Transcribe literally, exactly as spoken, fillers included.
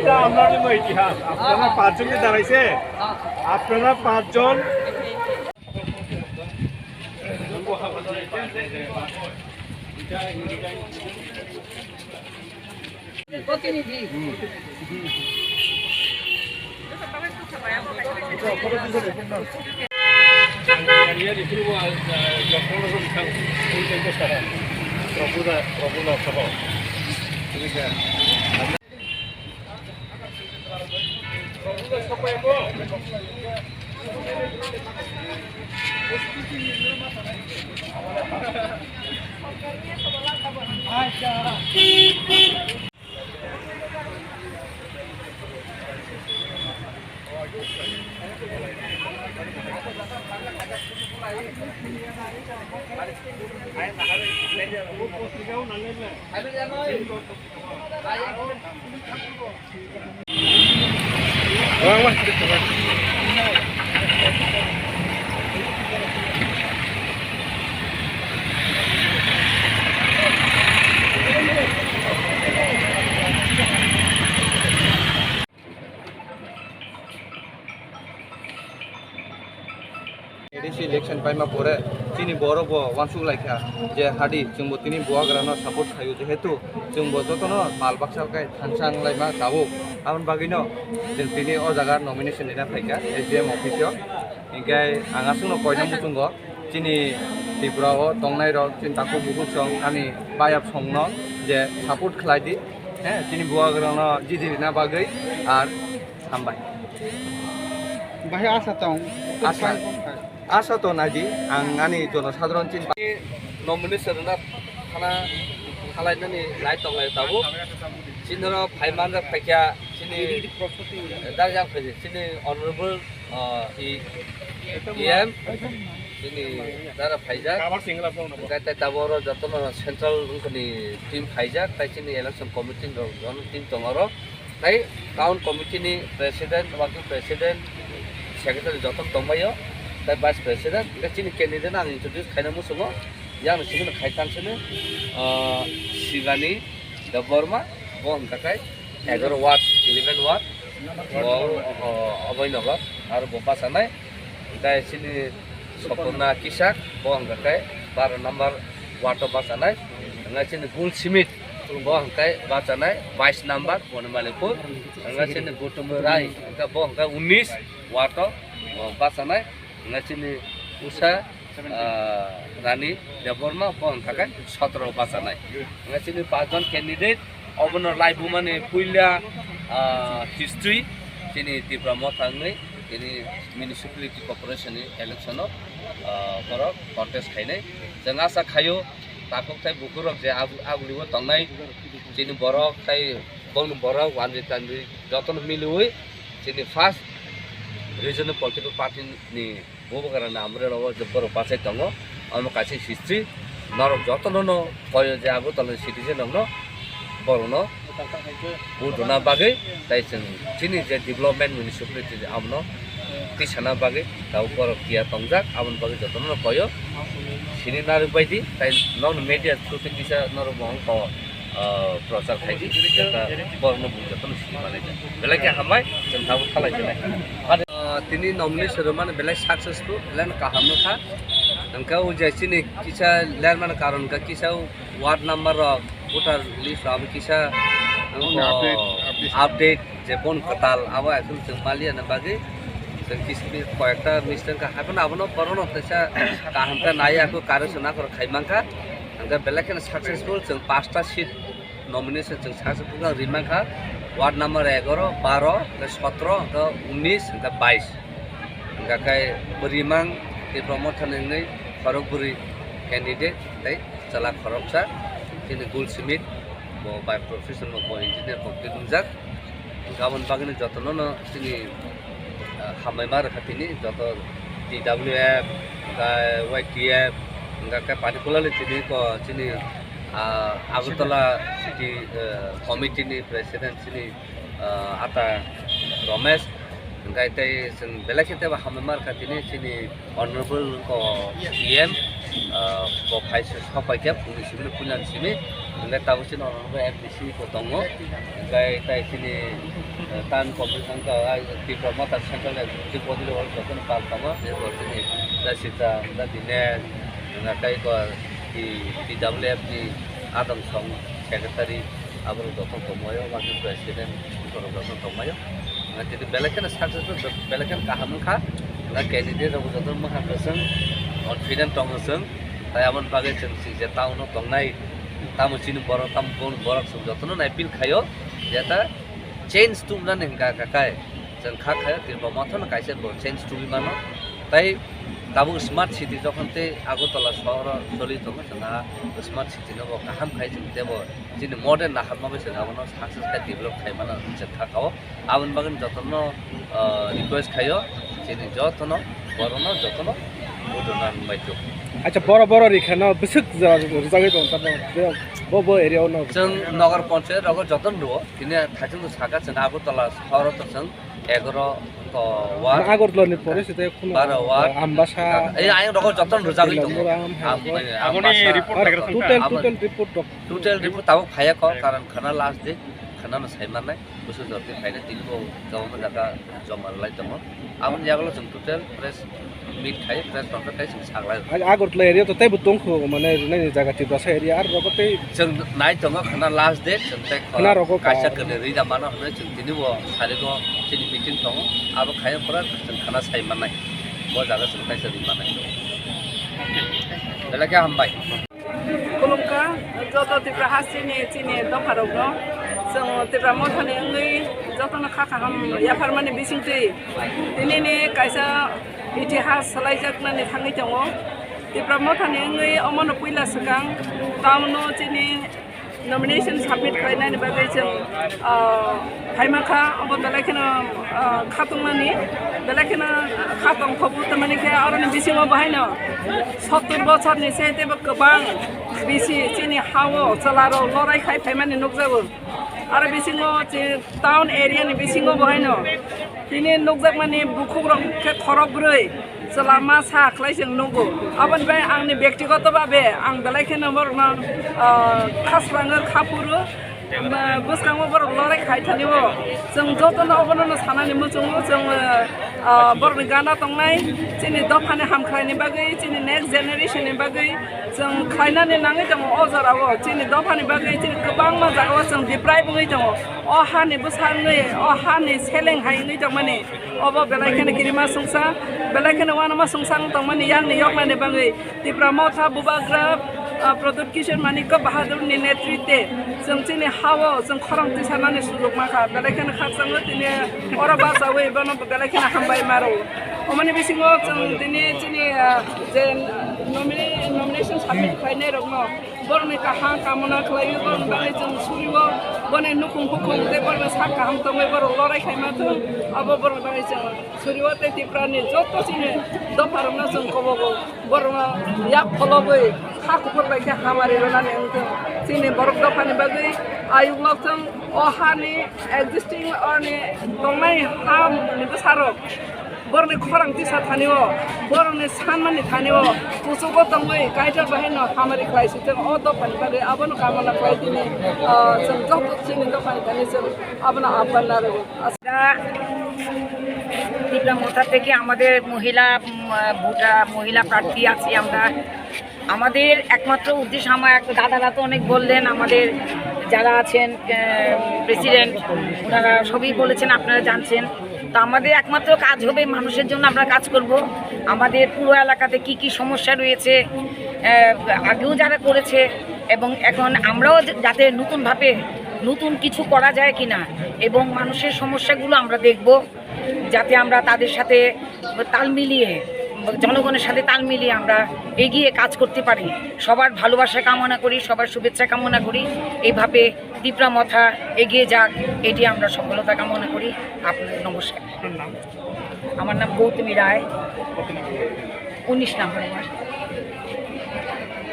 এটা আপনার জন্য ইতিহাস। আপনারা পাঁচজনকে দাঁড়াইছে, আপনারা পাঁচজন। প্রতিনিধি। A D C election paima pore chini borok bo uansuk laikha je hadi chwngbo tini buagrano support khaio, jehetu chwngbo jotono mal baksa khe thansa wnglaima tabuk. Aboni bagwino chwng tini o jaga nomination rina phaikha S D M office o. Hinkhe ang aswkno koina muchungo chini Tripura o tongnai rok chini takhuk bukhuk song ani bayap songno je support khlai di, he, chini buagrano jidi rina bagwi. Ar Hambai. Bahai asa tong. Asa. Asa to naidi, ang ani jono sadharon chin. Nomination rwna thana thalainani lai tonglai tabuk. Chinoro phaimanjak phaikha chini darjak phaikha chini honorable, uh, E M, chini dara phaijak. Kabar singla phone number. Tei tei taboro jotono central wngkani team phaijak, tei chini election committee rok jono team tongoro. Tei town committee ni president, working president, secretary joto tongbaio, tei vice president, tei chini candidate ang introduce khaina muchungo, yang simi khai tang sini, ah, Sibani Debbarma, bo hwnkha khe egaro ward, eleven ward, bo, o, Abhainagar, aro bo bachanai, tei chini Sopona Kisak, bo hwnkha khe baro number ward o bachanai, hwnkha chini Gul Simit, bo hwnkhe bachanai bais number Bonimalipuр, hwnkhe chini Gautam Rai, hwnkhe bo hwnkhe unis ward o, bo bachanai, hwnkhe chini Usha, ah, Rani Debbarma, bo hwnkhe sotro bachanai. Hwnkhe chini pachjon candidate, obono laibumani puila, ah, history, chini Tipra Motha wngwi, chini municipality corporation ni election o, ah, borok contest khainai. Chwng asa khaio, takhuk tei bukhuk rok je agu-, aguli o tongnai chini borok tei bongni borok wanjwi tanjwi jotono miliwi chini first regional political party ni bubagra ni amrwk rogo je borok bachai tongo, omo kaisa history norok jotono no koyo je Agartala ni citizen rok no borok no vote rwna bagwi, tai chwng chini je development municipality abono tisana bagwi tabuk borok tiya tongjak, aboni bagwi jotono no koyo sini narwk bai di, tai nokni media through tei kisa norok bo wngkha o, ah, prochar khai di, borok no bo jotono sini manai di. Belai khe hambai, chwng tabuk thalai sinai. Ah, tini nomination rwmani belai successful, belai no kaham no kha. Hwnkhe o je chini kisa lermani karon kha kisa ward number rok, voter list rok abo kisa, Omo oh, update, update. Update je bon kwtal abo ekdom chwng maliya na bagwi chwng kisa koyekta mistake kha, haikhe abono borokno kaisa kaham khe nai, ako correction akhoro khai mankha. Hwnkhe belai kheno successful chwng pasta seat nomination chwng successful khe ri mankha, ward number egaro, baro, hwnkhe sotro, hwnkhe unis, hwnkhe bais. Hwnkhe khe rimang Tipra Mothani wngwi khorokbwrwi candidate tei chwla khoroksa chini Gul Simit, bo by profession bo engineer complete wngjak. Hwnkhe aboni bagwino jotono no chini, ah, hambai ma rwkha tini joto T W F, hwnkhe Y T F, hwnkhe particularly tini ko chini, ah, Agartala city, ah, committee ni president chini, ah, Ata Romesh, hwnkhe tei chwng belai khe teibo hambai ma rwkha tini chini honorable ko E M, ah, bo phai se sok pai khe phungni simi, puila ni simi. Hingke tabuk chini oro bo M D C bo tongo. Hingke tai chini, eh, town committee wngkha, ah, Tipra Motha Central Executive Body rok jotono pal tongo. Tei bo chini da Sita, da Dinesh, hingke tei bo T W F ni Adamsong Secretary, aborok jotono tongmai o, mangkhe President, borok jotono tongmai o. Hingke tini belai kheno successful, belai kheno kaham wngkha. Hingke candidate rok jotono mwkhang kwchwng, confident tongo chwng. Tai aboni bagwi chwng si je town o tongnai, tamo chini borok, tamo boni borok chwng jotono nai appeal khaio, je ta change tubunani hwnka kha kai. Chwng kha khaio Tipra Motha no kaisa bo change tubui mano. Tai tabuk smart city jokhon tei Agartala sohoro choli tongo, chwng a smart city no bo kaham khai chwng tebo chini modern naharma bai chwng abono success khai develop khai mano chwng kha kao. Aboni bagwi jotono, ah, request khaio, chini jotono, borokno jotono vote rwna nangbai tong. Acha, boro boro rikha no bwswk rwjagwi tong tamo, bo, bo area o no. Chwng Nagar Panchayat rogo jotono rwo, tini thaichung saka chwng Agartala sohoro to chwng egaro to ward, Agartala ni pore site khunu baro ward, Ambasa, ei ayang rogo jotono rwjagwi tongo. Am-, Aboni Ambasa, report aro total, total report rok. Total report tabuk phaiya kho, karon khana last day, khana no sai mannai. Bwswk jor khe phaina tini bo kwbangma jaga joma rwlai tongo. Aboni yagulo chwng total press meet khai, press conference khai chwng saklai. Agartala area to teibo tongkho, mane rwnani jaga Tiprasa area, aro rogo tei chwng nai tongo khana last date, chwng tei khana rogo kaisa kwrwi rwi da mano hwnwi chwng tini bo sarigo chini meeting tongo. Abo khai pora chwng khana sai mannai. Bo jaga chwng kaisa rwi mannai. Belai khe hambai. Khulumkha joto Tipra hasteni chini dopharokno. Chwng Tipra Mothani wngwi jotono kha kaham yapharmani bisingtwi tinini kaisa itihas swlaijaknani thangwi tongo. Tipra Mothani wngwi omono puila swkang town-o chini nomination submit khlainani bagwi chwng, ah, phaima kha, obo belai kheno, ah, khatungmani, belai kheno khatong thobu, tamani khe aroni bisingo bo haino sottur bochorni se teibo kwbang bisi chini ha-o chwlarok lorai khai phaimani nukjago. Aro bisingo chi town area ni bisingo bo haino tini nukjakmani bukhukrok khe khorok brwi. Chwla ma sa khlai chwng nugo. Aboni bai angni bektigoto babe ang belai kheno borokno, ah, khasrango, khapuru, ah, bwskango borok lorai khai thani o. Chwng jotono obono no sanani muchungo chwng, ah, borokni gana tongnai, chini dophani hamkhraini bagwi, chini next generation ni bagwi chwng khlainani nangwi tongo o jorao. Chini dophani bagwi chini kwbangma jagao chwng diprai wngwi tongo. O hani bwsa wngwi, o hani seleng hai wngwi tongmani. Obo belai kheno kirima sungsa, belai kheno uanama sungsa wng tongmani yakni yoknani bagwi Tipra Motha Bubagra, ah, Pradyut Kishore Manikya Bahadur ni netritwe chwng chini ha-o chwng khorang tisanani sujuk mankha, belai kheno khakchangno tini oro bachawi bono belai kheno hambai maro. Omoni bisingo chwng tini chini, ah, je nomini-, nomination submit khlainai rokno Borokni kaham kamona khlaiwi, borokni bagwi chwng surio, boni nukhung bukhung tei borokni sak kaham tongwi borok lorai khaima thung. Abo borokni bagwi chwng surio tei Tiprani joto chini dopharokno chwng kobogo, borokno yak phologwi kha kuphur bai khe hamari rwnani wngthung. Chini borok dophani bagwi ayuk lok thung, o hani existing, oni tongnai ha ni bwsarok. Borokni khorang tisa thani o, borokni sanmani thani o, kuchugo tongwi Kaitor bahai no hamari khlai si thung. O dophani bagwi abono kamona khlai tini, ah, chwng joto chini dophani thani chwng abono aphan narwgo. আমরা ত্রিপুরা মথা থেকে আমাদের মহিলা, উম, ভোটার, মহিলা প্রার্থী আছি আমরা। আমাদের একমাত্র উদ্দেশ্য, আমার এক দাদারা তো অনেক বললেন, আমাদের যারা আছেন, আহ, প্রেসিডেন্ট, ওনারা সবই বলেছেন, আপনারা জানছেন। তো আমাদের একমাত্র কাজ হবে মানুষের জন্য আমরা কাজ করব। আমাদের পুরো এলাকাতে কি কি সমস্যা রয়েছে, আহ, আগেও যারা করেছে এবং এখন আমরাও যাতে নতুনভাবে নতুন কিছু করা যায় কিনা এবং মানুষের সমস্যাগুলো আমরা দেখব। যাতে আমরা তাদের সাথে তাল মিলিয়ে, জনগণের সাথে তাল মিলিয়ে আমরা এগিয়ে কাজ করতে পারি। সবার ভালোবাসা কামনা করি, সবার শুভেচ্ছা কামনা করি। এইভাবে তিপ্রা মথা এগিয়ে যাক, এটি আমরা সফলতা কামনা করি। আপনাদের নমস্কার। আপনার নাম? আমার নাম গৌতমী রায়, কত নম্বর? উনিশ নম্বর ওয়ার্ড।